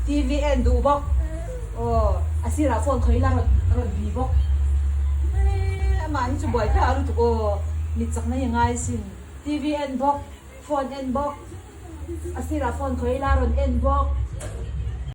TV en duh bawk aw a sirah phone khawi ila rawn rawn bi bawk amah hi chu buai kha lutuk aw mit chakna hi a ngai sin TV en bawk phone en bawk a sirah phone khawi ila rawn en bawk.